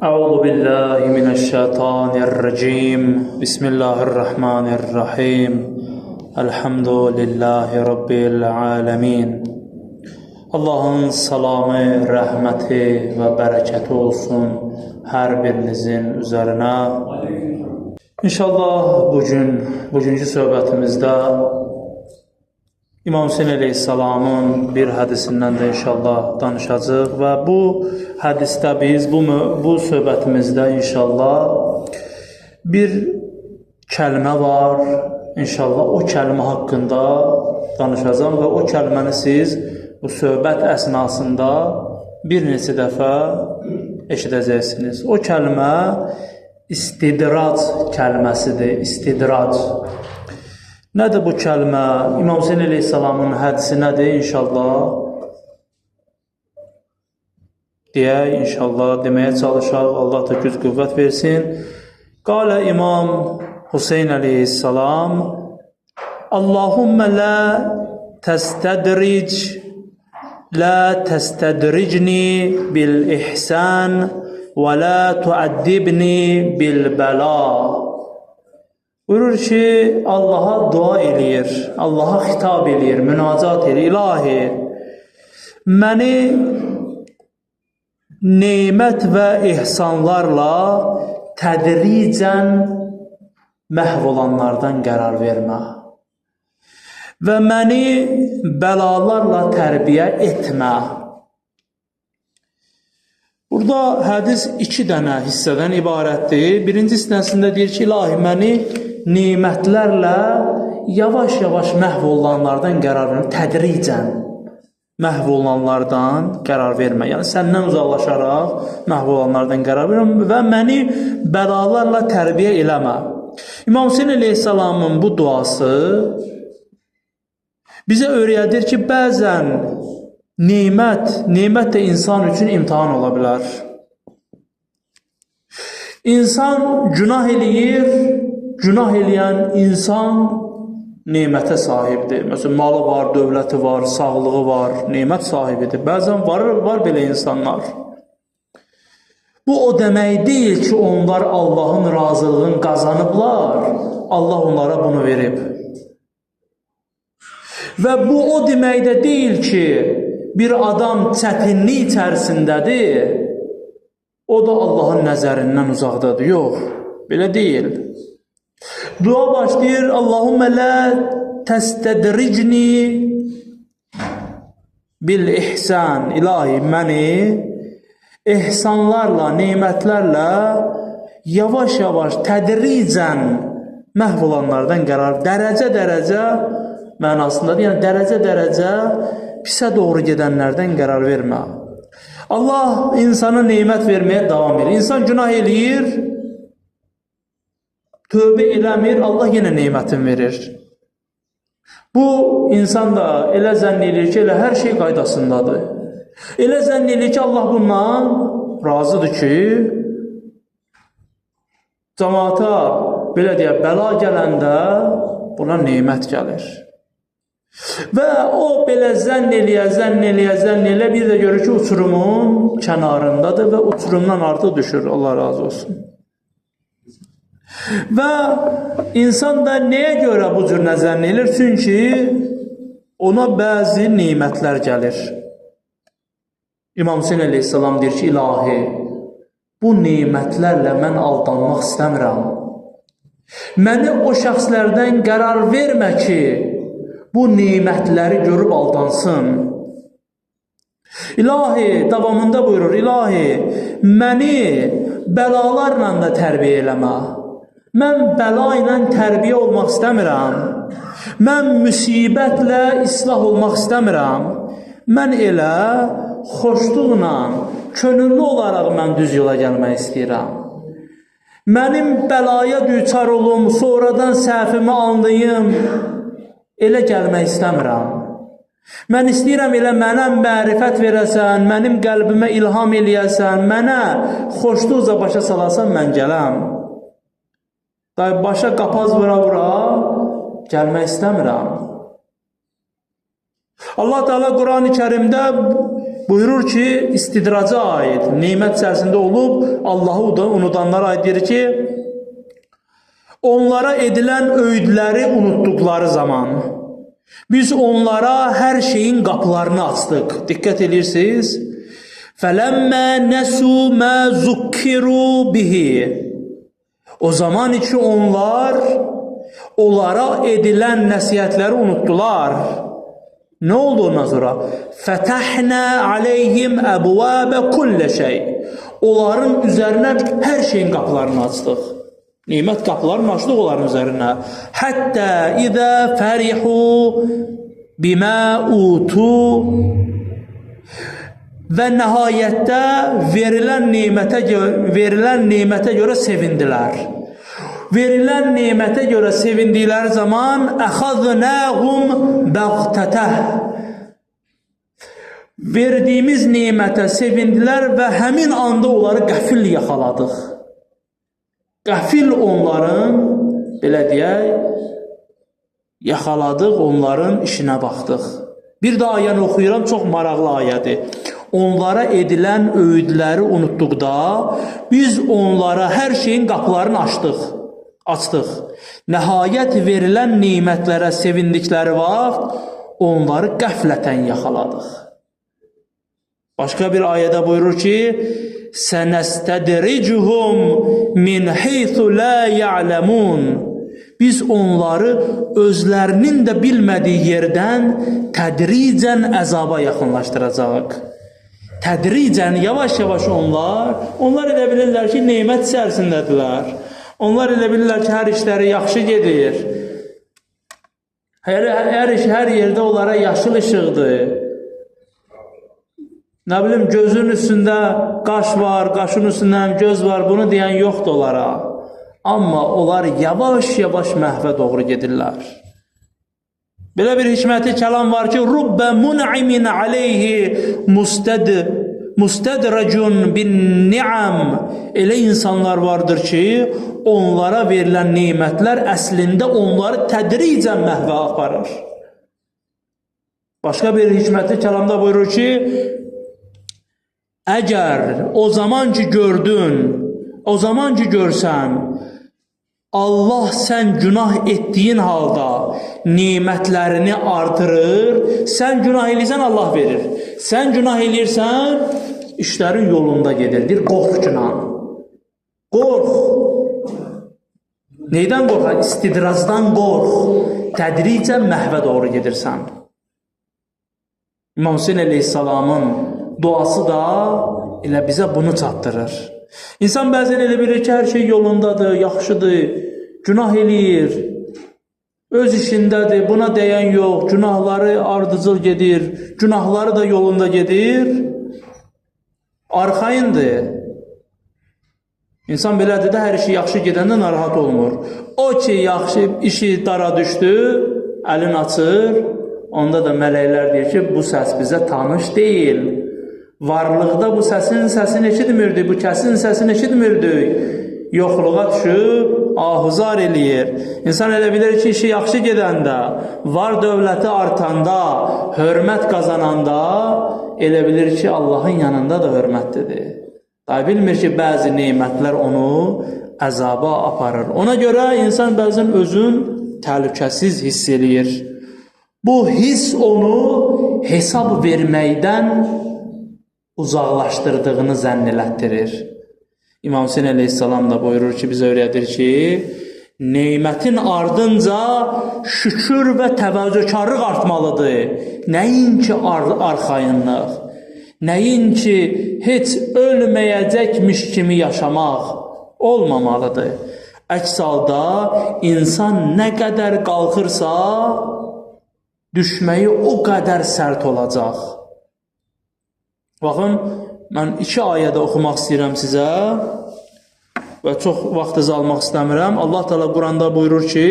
Euzu billahi mineşşeytanirracim. Bismillahirrahmanirrahim. Elhamdülillahi rabbil alamin. Allahın salamı, rəhməti və bərəkəti olsun hər birinizin üzərinə. İnşallah bugünkü söhbətimizdə İmam Hüseyn əleyhissalamın bir hədisindən də inşallah danışacağıq və bu hədisdə biz bu söhbətimizdə inşallah bir kəlmə var. İnşallah o kəlmə haqqında danışacağam və o kəlməni siz bu söhbət əsnasında bir neçə dəfə eşidəcəksiniz. O kəlmə istidrac kəlməsidir, istidrac. Nədir bu kəlmə? İmam Hüseyn əleyhissalamın hədisi nədir inşallah? Deyək, inşallah deməyə çalışaq. Allah da güc qüvvət versin. Qalə İmam Hüseyn əleyhissalam: Allahümmə la təstədric, la təstədricni bil ihsan və la tuəddibni bil bəla. Buyurur ki, Allaha dua eləyir, Allaha xitab eləyir, münacat eləyir. İlahi, məni nemət və ehsanlarla tədricən məhv olanlardan qərar vermə və məni bəlalarla tərbiyə etmə. Burada hədis iki dənə hissədən ibarətdir. Birinci hissəsində deyir ki, ilahi, məni nemətlərlə yavaş-yavaş məhv olanlardan qərar vermə, tədricən məhv olanlardan qərar vermə. Yəni, səndən uzaqlaşaraq məhv olanlardan qərar vermə və məni bəlalarla tərbiyə eləmə. İmam Hüseyn əleyhissalamın bu duası bizə öyrədir ki, bəzən nemət də insan üçün imtahan ola bilər. İnsan günah eləyir, günah eləyən insan nemətə sahibdir. Məsələn, malı var, dövləti var, sağlığı var, nemət sahibidir. Bəzən var belə insanlar. Bu o demək deyil ki, onlar Allahın razılığını qazanıblar, Allah onlara bunu verib. Və bu o demək də deyil ki, bir adam çətinlik içərisindədir, o da Allahın nəzərindən uzaqdadır. Yox, belə deyil. Dua başlayır, Allahümmə la təstədricni bil ihsan. İlahi, məni ehsanlarla, nemətlərlə yavaş-yavaş, tədricən məhv olanlardan qərar, dərəcə-dərəcə mənasındadır. Yəni, dərəcə-dərəcə pisə doğru gedənlərdən qərar vermə. Allah insana nemət verməyə davam edir. İnsan günah eləyir, tövbə eləmir, Allah yenə nemətini verir. Bu, insan da elə zənn eləyir ki, elə hər şey qaydasındadır. Elə zənn eləyir ki, Allah bundan razıdır ki, cəmaata, belə deyək, bəla gələndə buna nemət gəlir. Və o belə zənn eləyə, zənn eləyə, zənn eləyə, bir də görür ki, uçurumun kənarındadır və uçurumdan artıq düşür. Allah razı olsun. Və insan da nəyə görə bu cür zənn eləyir? Çünki ona bəzi nemətlər gəlir. İmam Hüseyn əleyhissalam deyir ki, ilahi, bu nemətlərlə mən aldanmaq istəmirəm. Məni o şəxslərdən qərar vermə ki, bu nemətləri görüb aldansın. İlahi, davamında buyurur, ilahi, məni bəlalarla da tərbiyə eləmə. Mən bəla ilə tərbiyə olmaq istəmirəm. Mən müsibətlə islah olmaq istəmirəm. Mən elə xoşluqla, könüllü olaraq mən düz yola gəlmək istəyirəm. Mənim bəlaya düçar olum, sonradan səhvimi anlayım, elə gəlmək istəmirəm. Mən istəyirəm elə mənə mərifət verəsən, mənim qəlbimə ilham eləyəsən, mənə xoşluqca başa salasan, mən gələm. Başa qapaz vura-vura gəlmək istəmirəm. Allah Teala Quran-ı Kərimdə Buyurur ki, istidraca aid, nemət içərisində olub, Allahı unudanlara aid deyir ki, onlara edilən öyüdləri unutduqları zaman biz onlara hər şeyin qapılarını açdıq. Diqqət edirsiniz. Fələmmə nəsu mə zukkiru bihi. O zaman ki, onlar onlara edilən nəsihətləri unutdular. Nə oldu ondan sonra? Fətəhnə aleyhim əbvəbə kullə şey. Onların üzərinə hər şeyin qapılarını açdıq. Nemət qapılarını açdıq onların üzərinə. Həttə idə fərihu bimə utu. Və nəhayətdə verilən nemətə görə sevindilər. Verilən nemətə görə sevindikləri zaman əxəznəhum bəğtətəh. Verdiyimiz nemətə sevindilər və həmin anda onları qəfil yaxaladıq. Qəfil onların, belə deyək, yaxaladıq, onların işinə baxdıq. Bir də ayəni oxuyuram, çox maraqlı ayədir. Onlara edilən öyüdləri unutduqda biz onlara hər şeyin qapılarını açdıq. Nəhayət verilən nemətlərə sevindikləri vaxt onları qəflətən yaxaladıq. Başqa bir ayədə buyurur ki, Sənəstədricuhum min heythu la ya'lemun. Biz onları özlərinin də bilmədiyi yerdən tədricən əzaba yaxınlaşdıracağıq. Tədricən, yavaş-yavaş onlar elə bilirlər ki, nemət içərisindədirlər. Onlar elə bilirlər ki, hər işləri yaxşı gedir. Hər iş, hər yerdə onlara yaşıl işıqdır. Nə bilim, gözün üstündə qaş var, qaşın üstündə göz var, bunu deyən yoxdur onlara. Amma onlar yavaş-yavaş məhvə doğru gedirlər. Belə bir hikməti kəlam var ki, Rubbə mun'imin aleyhi mustədracun bin ni'am. Elə insanlar vardır ki, onlara verilən nemətlər əslində onları tədricən məhvə aparır. Başqa bir hikmətli kəlamda buyurur ki, əgər o zaman ki gördün, o zaman ki görsən, Allah sən günah etdiyin halda nemətlərini artırır, sən günah eləyirsən, Allah verir. Sən günah eləyirsən, işlərin yolunda gedir. Deyir, qorx günah. Qorx. Neydən qorxan? İstidracdan qorx. Tədricən məhvə doğru gedirsən. İmam Hüseyin əleyhissalamın duası da elə bizə bunu çatdırır. İnsan bəzən elə bilir ki, hər şey yolundadır, yaxşıdır, günah eləyir, öz işindədir, buna dəyən yox, günahları ardıcıl gedir, günahları da yolunda gedir, arxayındır. İnsan belədir də, hər işi yaxşı gedəndə narahat olmur. O ki, yaxşı işi dara düşdü, əlin açır, onda da mələklər deyir ki, bu səs bizə tanış deyil. Varlıqda bu səsin səsini eşitmirdik, bu kəsin səsini eşitmirdik. Yoxluğa düşüb, ahuzar eləyir. İnsan elə bilir ki, işi yaxşı gedəndə, var dövləti artanda, hörmət qazananda, elə bilir ki, Allahın yanında da hörmətlidir. Daha bilmir ki, bəzi nemətlər onu əzaba aparır. Ona görə insan bəzən özün təhlükəsiz hiss eləyir. Bu hiss onu hesab verməkdən uzaqlaşdırdığını zənn elətdirir. İmam Hüseyin əleyhissalam da buyurur ki, bizə öyrədir ki, nemətin ardınca şükür və təvazökarlıq artmalıdır. Nəinki arxayınlıq, nəinki heç ölməyəcəkmiş kimi yaşamaq olmamalıdır. Əks halda insan nə qədər qalxırsa, düşməyi o qədər sərt olacaq. Baxın, mən iki ayədə oxumaq istəyirəm sizə və çox vaxtınızı almaq istəmirəm. Allah Teala Quranda buyurur ki,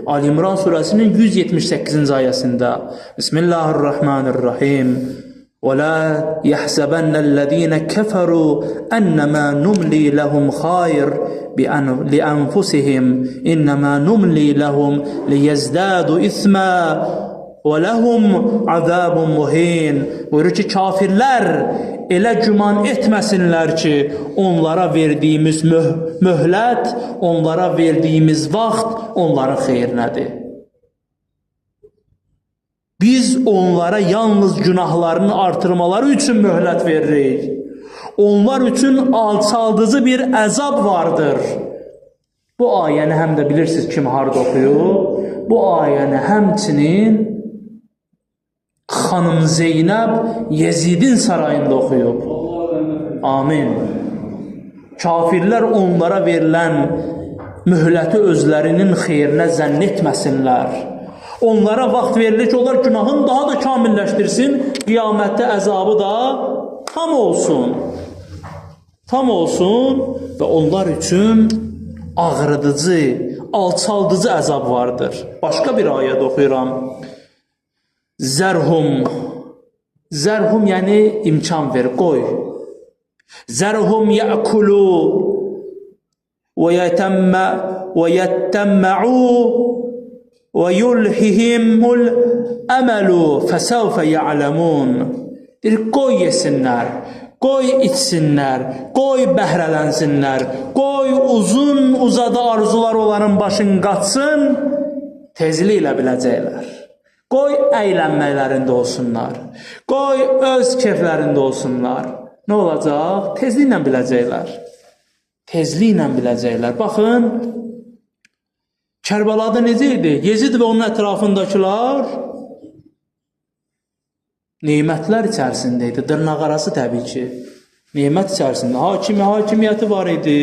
Ali İmran surəsinin 178-ci ayəsində Bismillahirrahmanirrahim. Və la yahsabannellezine keferu ennema numli lehum hayr lianfusihim innema numli lehum liyezdadu isma Və ləhum azabun muhin. Buyurur ki, kafirlər elə güman etməsinlər ki, onlara verdiyimiz möhlət, onlara verdiyimiz vaxt onların xeyrinədir. Biz onlara yalnız günahlarını artırmaları üçün möhlət veririk. Onlar üçün alçaldıcı bir əzab vardır. Bu ayəni həm də bilirsiniz kim harda oxuyub? Bu ayəni həmçinin Xanım Zeynəb Yezidin sarayında oxuyub. Amin. Kafirlər onlara verilən mühləti özlərinin xeyrinə zənn etməsinlər. Onlara vaxt verilir ki, onlar günahını daha da kamilləşdirsin, qiyamətdə əzabı da tam olsun. Tam olsun və onlar üçün ağrıdıcı, alçaldıcı əzab vardır. Başqa bir ayədə oxuyuram. Zərhum. Zərhum yəni imkan ver, qoy. Zərhum yə'kulu və yətəmmə'u və yulhihimul əməlu fəsəvfə ya'ləmun. Deyir, qoy yesinlər, qoy içsinlər, qoy bəhrələnsinlər, qoy uzun uzadı arzular onların başını qatsın, tezliklə biləcəklər. Qoy əylənməklərində olsunlar, qoy öz keflərində olsunlar. Nə olacaq? Tezliklə biləcəklər. Tezliklə biləcəklər. Baxın, Kərbəlada necə idi? Yezid və onun ətrafındakılar nemətlər içərisində idi. Dırnaq arası təbii ki. Nemət içərisində. Hakimiyyəti var idi.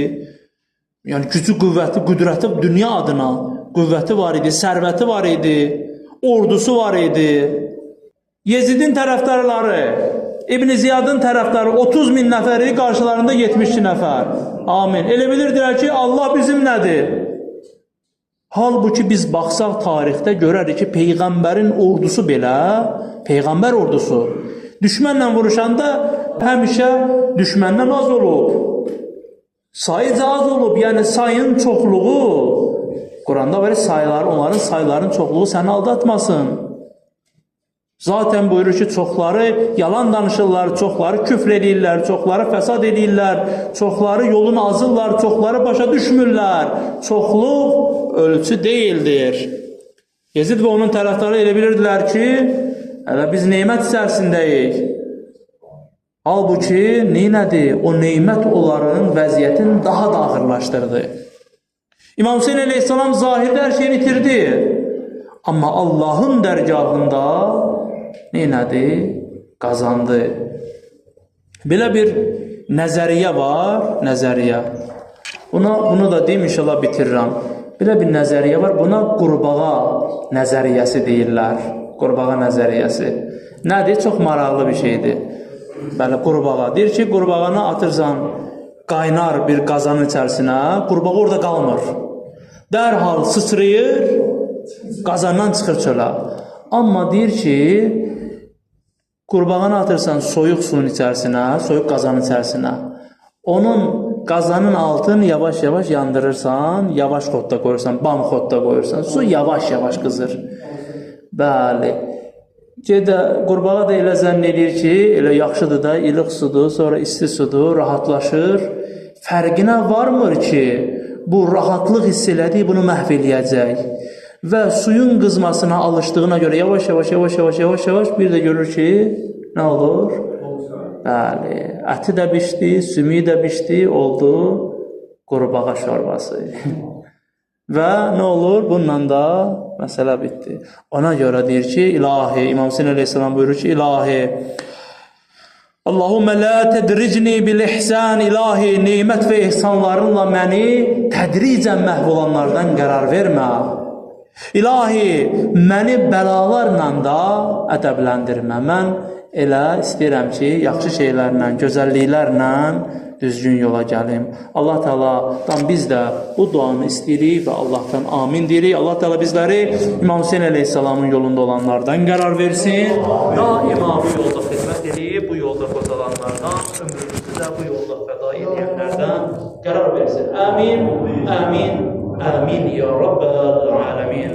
Yəni gücü, qüvvəti, qüdrəti dünya adına qüvvəti var idi, sərvəti var idi, ordusu var idi. Yezidin tərəfdarları, İbn Ziyadın tərəfdarı 30 min nəfəri, qarşılarında 72 nəfər. Amin. Elə bilirdilər ki, Allah bizimlədir. Halbuki biz baxsaq tarixdə görərik ki, Peyğəmbərin ordusu belə, Peyğəmbər ordusu düşmənlə vuruşanda həmişə düşməndən az olub. Sayıca az olub, yəni sayın çoxluğu. Quranda var, sayılar, onların sayılarının çoxluğu səni aldatmasın. Zaten buyurur ki, çoxları yalan danışırlar, çoxları küfr edirlər, çoxları fəsad edirlər, çoxları yolunu azırlar, çoxları başa düşmürlər. Çoxluq ölçü deyildir. Yezid və onun tərəfdarı elə bilirdilər ki, hələ biz nemət içərisindəyik. Halbuki, neynədi? O nemət onların vəziyyətini daha da ağırlaşdırdı. İmam Hüseyin əleyhissalam zahirdə hər şeyini itirdi. Amma Allahın dərgahında neynədi? Qazandı. Belə bir nəzəriyyə var, nəzəriyyə. Bunu da deyim, inşallah bitirirəm. Belə bir nəzəriyyə var, buna qurbağa nəzəriyyəsi deyirlər. Qurbağa nəzəriyyəsi. Nədir? Çox maraqlı bir şeydir. Bəli, qurbağa. Deyir ki, qurbağanı atırsan qaynar bir qazanın içərisinə, qurbağa orada qalmır. Dərhal sıçrayır, qazandan çıxır çölə. Amma deyir ki, qurbağanı atırsan soyuq suyun içərisinə, soyuq qazanın içərisinə, onun qazanın altını yavaş-yavaş yandırırsan, yavaş xodda qoyursan, bam xodda qoyursan, su yavaş-yavaş qızır. Bəli. Gedə, qurbağa da elə zənn eləyir ki, elə yaxşıdır da, ilıq sudur, sonra isti sudur, rahatlaşır. Fərqinə varmır ki, bu rahatlıq hiss elədiyi bunu məhv eləyəcək. Və suyun qızmasına alışdığına görə yavaş-yavaş, yavaş-yavaş, yavaş-yavaş bir də görür ki, nə olur? Bəli, əti də bişdi, sümüyü də bişdi, oldu qurbağa şorbası. Və nə olur? Bununla da məsələ bitdi. Ona görə deyir ki, ilahi, İmam Hüseyin əleyhissalam buyurur ki, ilahi, Allahümmə la tədricni bil ihsan, ilahi, nemət və ihsanlarınla məni tədricən məhv olanlardan qərar vermə. İlahi, məni bəlalarla da ədəbləndirmə. Mən elə istəyirəm ki, yaxşı şeylərlə, gözəlliklərlə düzgün yola gəlim. Allah Teala'dan biz də bu duanı istəyirik və Allahdan amin deyirik. Allah Teala bizləri İmam Hüseyin əleyhissalamın yolunda olanlardan qərar versin. Daima bu yolda xidmət eləyib, bu yolda qocalanlardan, ömrümüzü də bu yolda fəda edənlərdən qərar versin. Amin, amin, amin ya Rabbel aləmin.